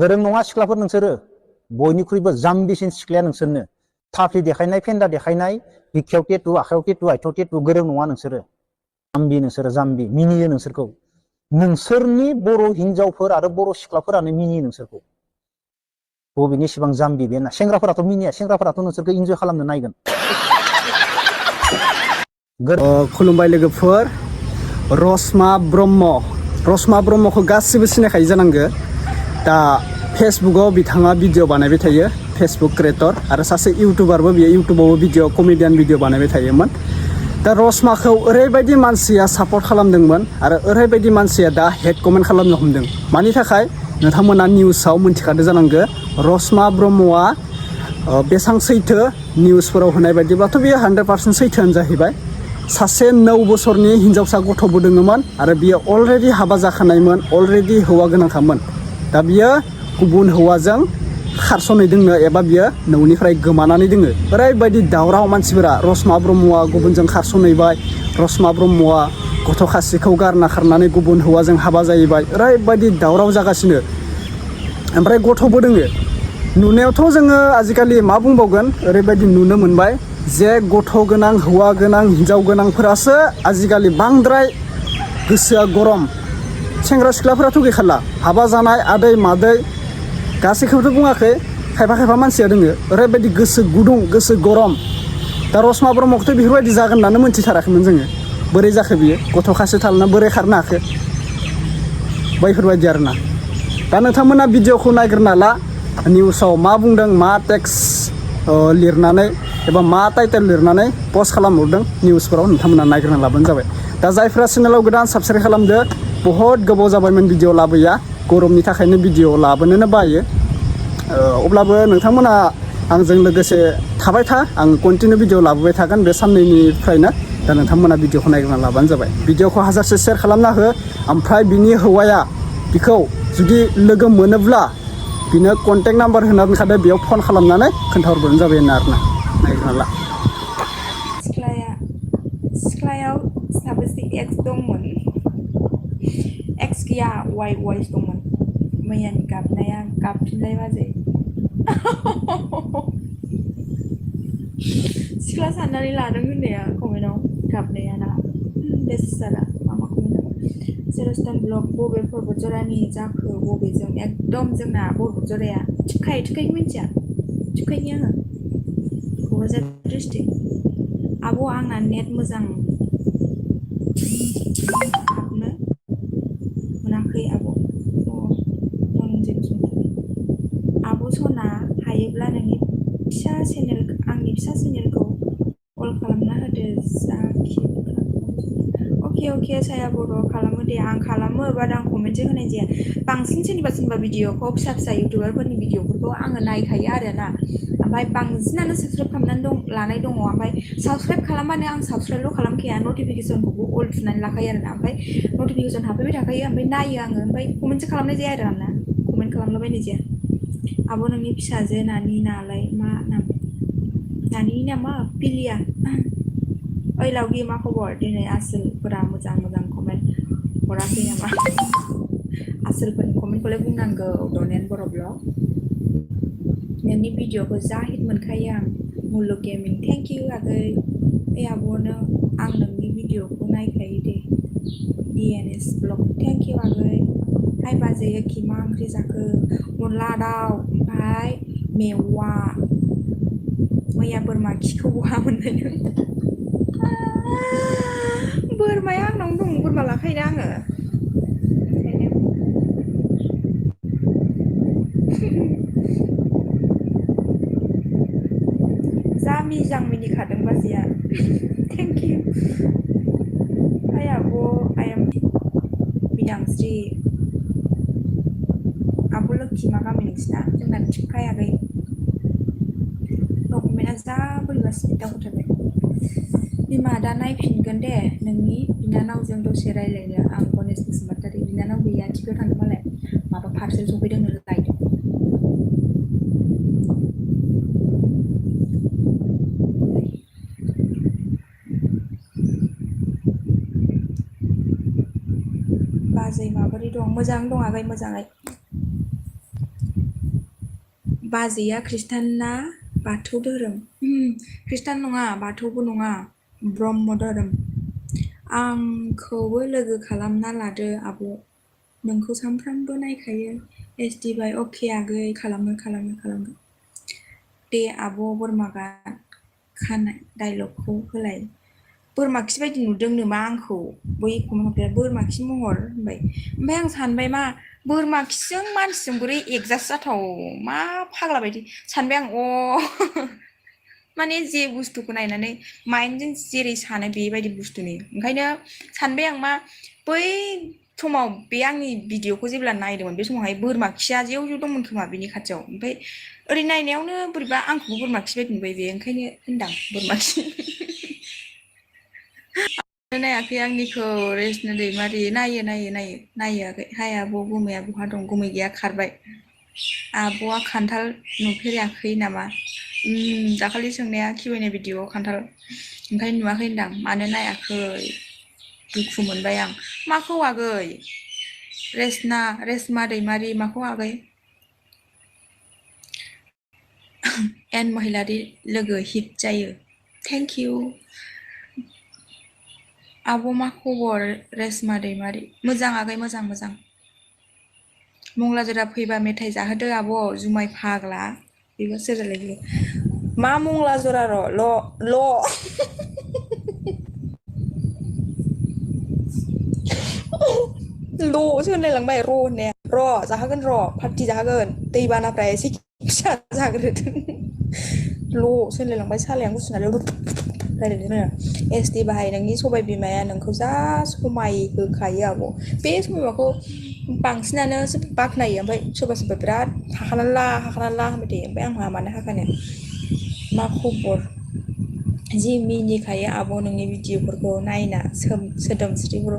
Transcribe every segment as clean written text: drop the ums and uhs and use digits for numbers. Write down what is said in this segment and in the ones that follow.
गोरों नङा सिख्लाफोर नोंसोरो बयनिख्रुइबो जाम्बिसिन सिख्लाया नोंसोरनो थाफ्लि देखायनाय फेन्दा देखायनाय बिखायाव टेटु आखायाव टेटु आथिङाव टेटु गोरों नङा नोंसोरो जाम्बि नोंसोरो जाम्बि मिनियो नोंसोरखौ नोंसोरनि बर' हिनजावफोर आरो बर' सिख्लाफोरानो मिनियो नोंसोरखौ बबेनि इसिबां जाम्बि बे ना सेंग्राफोराथ' मिनिया सेंग्राफोराथ' नोंसोरखौ इन्जय खालामनो नायगोन खुलुमबाय लोगोफोर रसमा ब्रह्मखौ गासिबो सिनायखायो जानांगो दा फेसबुकाव बिथाङा भिडिअ बानायबाय थायो फेसबुक क्रिएटर आरो सासे इउटुबारबो बियो इउटुबावबो भिडिअ कमेडियान भिडिअ बानायबाय थायोमोन दा रसमाखौ ओरैबायदि मानसिया सापर्ट खालामदोंमोन आरो ओरैबायदि मानसिया दा हेड कमेन्ट खालामनो हमदों मानि थाखाय नोंथांमोना निउसाव मोनथिखादो जानांगो रसमा ब्रह्मआ बेसां सैथो निउसफोराव होनाय बायदिब्लाथ' बियो 100% सैथोआनो जाहैबाय सासे 9 बोसोरनि हिनजावसा गथ'बो दोङोमोन आरो बियो अलरेडि हाबा जाखानायमोन अलरेडि हौवा गोनांखामोन दा बियो गुबुन हौवाजों खारस'नै दोङो एबा बियो न'निफ्राय गोमानानै दोङो ओरैबायदि दावराव मानसिफोरा रसमा ब्रह्मआ गुबुनजों खारस'नैबाय रसमा ब्रह्मआ गथ' खासिखौ गारना खारनानै गुबुन हौवाजों हाबा जाहैबाय ओरैबायदि दावराव जागासिनो ओमफ्राय गथ'बो दोङो नुनायावथ' जोङो आजिखालि मा बुंबावगोन ओरैबायदि नुनो मोनबाय जे गथ' गोनां हौवा गोनां हिनजाव गोनांफोरासो आजिखालि बांद्राय गोसोआ गरम सेंग्रा सिख्लाफोराथ' गैखाला हाबा जानाय आदै मादै गासैखौबोथ' बुङाखै खायफा मानसिया दोङो ओरैबायदि गोसो गुदुं गोसो गरम दा रसमा ब्रह्मखौथ' बेफोरबायदि जागोन होननानै मोनथिथाराखैमोन जोङो बोरै जाखो बियो गथ' खासि थालना बोरै खारनो हाखो बैफोरबायदि आरोना दा नोंथांमोना भिडिअखौ नायग्रोना ला निउसाव मा बुंदों मा टेक्स्ट लिरनानै एबा मा टाइटेल लिरनानै पस्ट खालामहरदों निउसफोराव नोंथांमोना नायग्रोना लाबानो जाबाय दा जायफ्रा चेनेलाव गोदान साबस्क्राइब खालामदो बहुत गोबाव जाबायमोन भिडिअ लाबोया गरमनि थाखायनो भिडिअ लाबोनोनो बायो अब्लाबो नोंथांमोना आंजों लोगोसे थाबाय था आं कन्टिनिउ भिडिअ लाबोबाय थागोन बे साननैनिफ्रायनो दा नोंथांमोना भिडिअखौ नायग्रोना लाबानो जाबाय भिडिअखौ हाजारसे शेयार खालामना हो ओमफ्राय बिनि हौवाया बिखौ जुदि लोगो मोनोब्ला बिनो कन्टेक्ट नाम्बार होना दोनखादो बेयाव फन खालामनानै खोन्थाहरबानो जाबाय आरोना नायग्रोना ला सिख्लायाव साबेसे एक्स दंमोन एक्स गैया वाइस दंमोन मैयानि गाबनाया गाबफिनलाय बाजै सिख्ला साननानै लादों होननाया कमेन्टआव गाबनाया ना बेसारा मामा कमेन्टआव जेरस्टन ब्लग बबे पर्बतजरानि जाखो बबेजों एकदम जोंना पर्बतजराया थिखाय मिन्थिया थिखायनि आङो क'क्राझार डिस्ट्रिक्ट आब' आंना नेट मोजां हाबनो मोनाखै आब' आब' सना हायोब्ला नोंनि आंनि फिसा चेनेलखौ कल खालामना होदो अके साया बर' खालामो दे आं खालामो बाट आं कमेन्टसो होनाय जाया बांसिन सोरनिबा भिडिअखौ फिसा इउटुबारफोरनि भिडिअफोरखौ आङो नायखायो आरोना ओमफ्राय बांसिनानो साबस्क्राइब खालामनानै लानाय दङ ओमफ्राय साबस्क्राइब खालामबानो आं साबस्क्राइबल' खालामखाया नटिफिकेसनखौबो अल थुनानै लाखायो आरोना ओमफ्राय नटिफिकेसन हाबफैबाय थाखायो ओमफ्राय नायो आङो ओमफ्राय कमेन्टसो खालामनाय जाया आरो आंना कमेन्ट खालामलाबायनाय जाया आब' नोंनि फिसाजो नानि नालाय मा नाम नानि नामा पिलिया ओइ लावगि मा खबर दिनै आसोलफोरा मोजां कमेन्ट हराखै नामा आसोलफोरनि कमेन्टखौलाय बुंनांगौ डनेन बर' ब्लग नोंनि भिडिअखौ जा हिट मोनखायो आं मुलुग गेमिं थेंक इउ आगै ओइ आब'नो आं नोंनि भिडिअखौ नायखायो दे DNS ब्लग थेंक इउ आगै हाय बाजै एखि मा ओंख्रि जाखो अनला दाउ ओमफ्राय मेवा मैया बोरमा खिखौ बहा मोननाय नों बोरमाया आंनावनो दं बोरमा लाखायोना आङो जा मिजां मिनिखादों बाजैया थेंक इउ हाय आब' आइ एम बिदांस्रि आब' लोक्षि मा गामि नोंसिना जोंना थिखायाखै डकुमेन्टआ जा बोरैबा स्पिड दावखोथारबाय बिमा दा नायफिनगोन दे नोंनि बिनानावजों दसे रायज्लायनो आं गणेश बसुमतारी बिनानाव गैया थिखोआव थांदों मालाय माबा पार्सेल सफैदोंनो लायदों बाजै माबोरै दं मोजाङै दं आगै मोजाङै बाजैया खृष्टान ना बाथौ धोरोम खृष्टान नङा बाथौबो नङा ब्रह्म धोरोम आंखौबो लोगो खालामना लादो आब' नोंखौ सानफ्रामबो नायखायो SD बाय अके आगै खालामो दे आब' बोरमा खानाय डाइलगखौ होलाय बोरमा खि बायदि नुदों नामा आंखौ बै कमेन्टआव बोरमा खि महर होनबाय ओमफ्राय आं सानबाय मा बोरमा खिजों मानसिजों बोरै एडजास्ट जाथाव मा फाग्ला बायदि सानबाय आं माने जे बुस्थुखौ नायनानै माइन्डजों जेरै सानो बेबायदि बुस्थुनि ओंखायनो सानबाय आं मा बै समाव बे आंनि भिडिअखौ जेब्ला नायदोंमोन बे समावहाय बोरमा खिया जेव दंमोन खोमा बिनि खाथियाव ओमफ्राय ओरै नायनायावनो बोरैबा आंखौबो बोरमा खि बायदि नुबाय बे ओंखायनो होनदां बोरमा खि नायाखै आंनिखौ रेसना दैमारि नायो आगै हाय आब' गुमैया बहा दं गुमै गैया खारबाय आब'आ खान्थाल नुफेराखै नामा दाखालि सोंनाया खिबायनाय भिडिअआव खान्थाल ओंखायनो नुवाखै होनदां मानो नायाखै दुखु मोनबाय आं माखौ आगै रेसमा दैमारि माखौ आगै एन महिलारि लोगो हिट जायो थेंक इउ आब' मा खबर रेसमा दैमारि मोजां आगै मोजां मंलाजोरा फैबा मेथाइ जाहोदो आब' जुमाय फाग्ला बेबो सोर जालाय मा मंलाजोरा ल' ल'सो होनलायलांबाय र' होननाया र' जाहोगोन र' पार्टि जाहोगोन दैबानाफ्रा एसे फिसा जाग्रोथों ल'सो होनलायलांबाय सालायानो गुसु नालाय रायज्लायनो SD बाहाय नोंनि सबाय बिमाया नोंखौ जा समाय होखायो आब' बे समायखौ बांसिनानो बाख्नायो ओमफ्राय सोरबा बिराद हाखानानै ला होनबाय थायो ओमफ्राय आंहा मानो हाखानो मा खबर जि मिनिखायो आब' नोंनि भिडिअफोरखौ नायना सोदोमस्रि बर'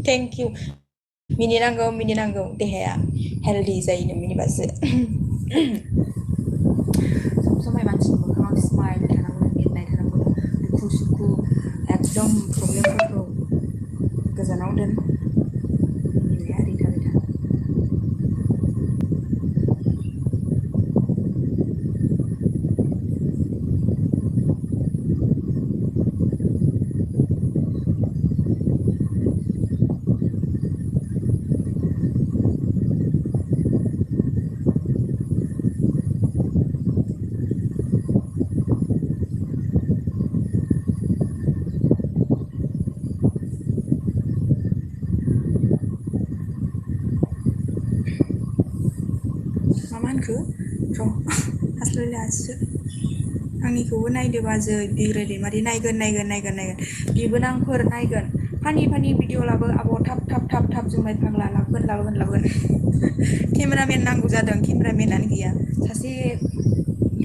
थेंक इउ मिनिनांगौ देहाया हेल्दि जायो मिनिबासो समाय मानसिनि मोखाङाव स्माइल थानांगौ मिनिनाय थानांगौ दुखु सुखु एकदम प्रब्लेमफोरखौ गोजानाव दोन मिनिनाया रिथा मा होनखो र' हास्लायलासो आंनिखौबो नायदो बाजै बिग्राय दैमारि नायगोन बिबोनांफोर नायगोन फानि भिडिअ लाबो आब' थाब जुमाय फाग्ला लाबोगोन केमेरामेन नांगौ जादों केमेरामेनानो गैया सासे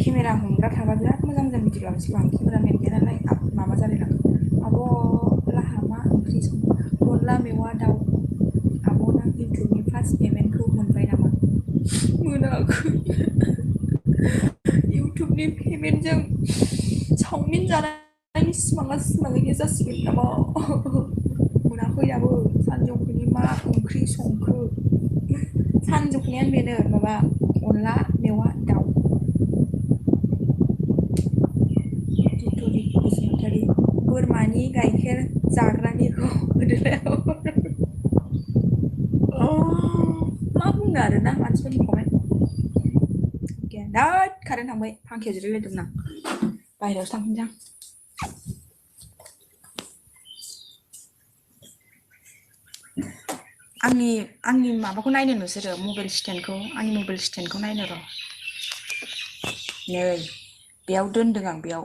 केमेरा हमग्रा थाबा बिराद मोजां भिडिअ लाबोसिगौ आं केमेरामेन गैया नालाय माबा जालायलाङो आब' लाहा मा ओंख्रि संखो अनला मेवा दाउ आब'ना इउटुबनि फार्स्ट पेमेन्टखौ मोनबाय नामा मोनाखै इउटुबनि पेमेन्टजों चावमिन जानायनि सिमाङैनो जासिगोन नामा मोनाखै दाबो सानजौफुनि मा ओंख्रि संखो सानजौफुनियानो बेनो माबा अनला मेवा दाउ बसुमतारी बोरमानि गाइखेर जाग्रानिखौ होदो मा बुंनो आरोना मानसिफोरनि कमेन्ट दाद कारेन्ट थांबाय फांखायाव जिरायलायदोंमोन आं बाहेरायावसो थांफिनसै आं आंनि माबाखौ नायनो नोंसोरो मबाइल स्टेन्डखौ नायनो र' नै बेयाव दोनदों आं बेयाव